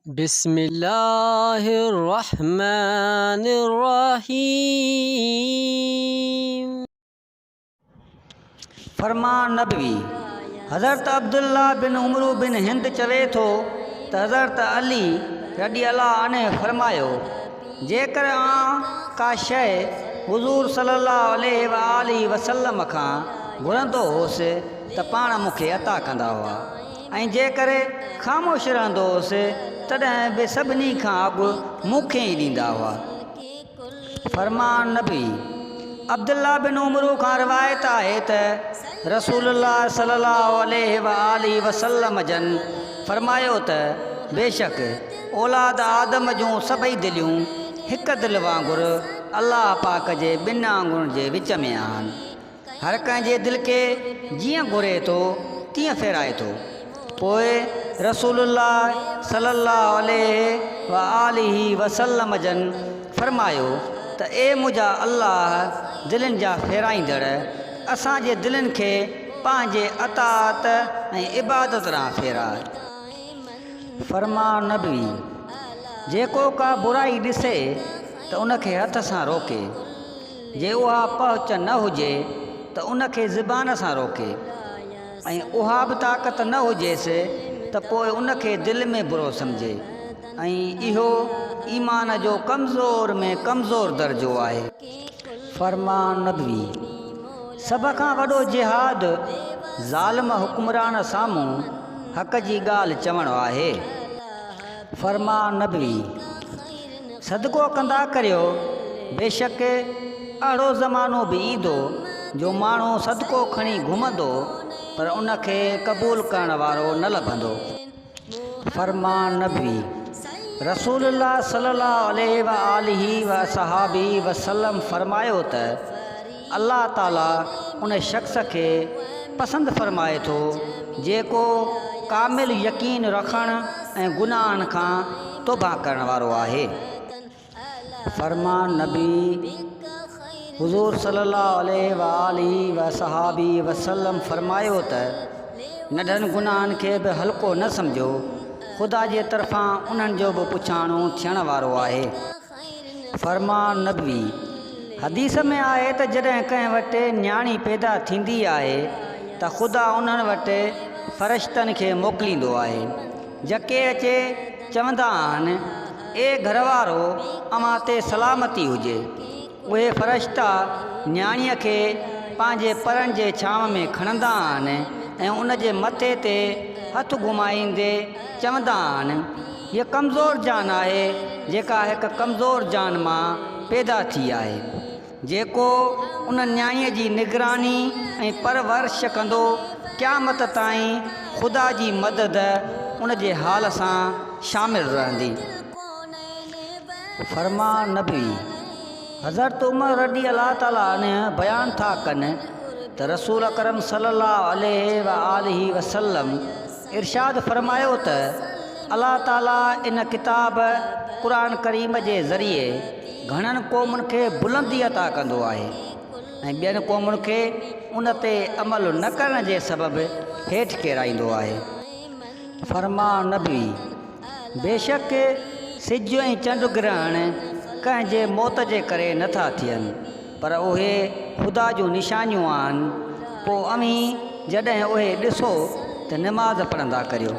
بسم الله الرحمٰن الرحيم. فرمان نبوي، حضرت عبدالله بن عمرو بن هند چوي ٿو ته حضرت علي رضي الله عنه فرمايو، جيڪر آن ڪا شيء حضور صلي الله عليه واٰله وسلم کان گهرندو هوس ته پاڻ مون کي عطا ڪندا هئا. ۽ جيڪر خاموش رهندو هوس، تڏهن به سڀني کان اڳ مون کي ئي ڏيندا هئا. فرمان نبوي، عبدالله بن عمرو کان روايت آهي ته رسول الله صلي الله عليه واٰله وسلم جن فرمايو ته بيشڪ اولاد آدم جون سڀئي دليون هڪ دل وانگر الله پاڪ جي ٻن آڱرين جي وچ ۾ آهن. هر ڪنهن جي دل کي جيئن گهري ٿو تيئن ڦيرائي ٿو. پوء رسول الله صلي الله عليه واٰله وسلم جن فرمايو ته اي منهنجا الله دلين جا ڦيرائيندڙ! اسان جي دلين کي پنهنجي اطاعت ۽ عبادت ڏانهن ڦيراء. فرمان نبوي، جيڪو ڪا برائي ڏسي ته ان کي هٿ سان روڪي. جي اها پهچ نه هجي ته ان کي زبان سان روڪي ۽ اها به طاقت نه هجيس ته پوء ان کي دل ۾ برو سمجهي ۽ اهو ايمان جو ڪمزور ۾ ڪمزور درجو آهي. فرمان نبوي، سڀ کان وڏو جهاد ظالم حڪمران سامهون حق جي ڳالهه چوڻ آهي. فرمان نبوي، صدقو ڪندا ڪريو، بيشڪ اهڙو زمانو به ايندو جو ماڻهو صدقو کڻي گهمندو پر ان کي قبول ڪرڻ وارو نه لڀندو. فرمان نبوي، رسول الله صلي الله عليه واٰله واصحابه وسلم فرمايو ته الله تعالي ان شخص کي پسند فرمائي ٿو جيڪو ڪامل يقين رکڻ ۽ گناهن کان توبه ڪرڻ وارو آهي. فرمان نبي، حضور صلي الله عليه واٰله واصحابه وسلم فرمايو ته ننڍن گناهن کي به هلڪو نه سمجهو، خدا جي طرفان انهن جو به پڇاڻو ٿيڻ وارو آهي. فرمان نبوي، حديث ۾ آهي ته جڏهن ڪنهن وٽ نياڻي پيدا ٿيندي آهي ته خدا انهن وٽ فرشتن کي موڪليندو آهي، جڪي اچي چوندا آهن، اي گهر وارو اوهان تي سلامتي هجي. اهي فرشتا نياڻيء کي پنهنجي پرن جي ڇانو ۾ کڻندا آهن ۽ ان جي مٿي تي هٿ گهمائيندي چوندا آهن، هيء ڪمزور جان آهي، جيڪا هڪ ڪمزور جان مان پيدا ٿي آهي. جيڪو ان نياڻيء جي نگراني ۽ پرورش ڪندو، قيامت تائين خدا جي مدد ان جي حال سان شامل رهندي. فرمان نبوي، حضرت عمر رضي الله تعالٰي عنه بيان ٿا ڪن ته رسول اڪرم صلي الله عليه واٰله وسلم ارشاد فرمايو ته الله تعاليٰ ان ڪتاب، قرآن ڪريم، جي ذريعي گهڻن قومن کي بلندي عطا ڪندو آهي ۽ ٻين قومن کي ان تي عمل نه ڪرڻ جي سبب هيٺ ڪيرائيندو آهي. فرمان نبوي، بيشڪ سج ۽ چنڊ گرهڻ ڪنهن جي موت جي ڪري نه ٿا ٿين. پر اهي خدا جون نشانيون آهن، پوء اوهين جڏهن اهي ڏسو ته نماز پڙهندا ڪريو.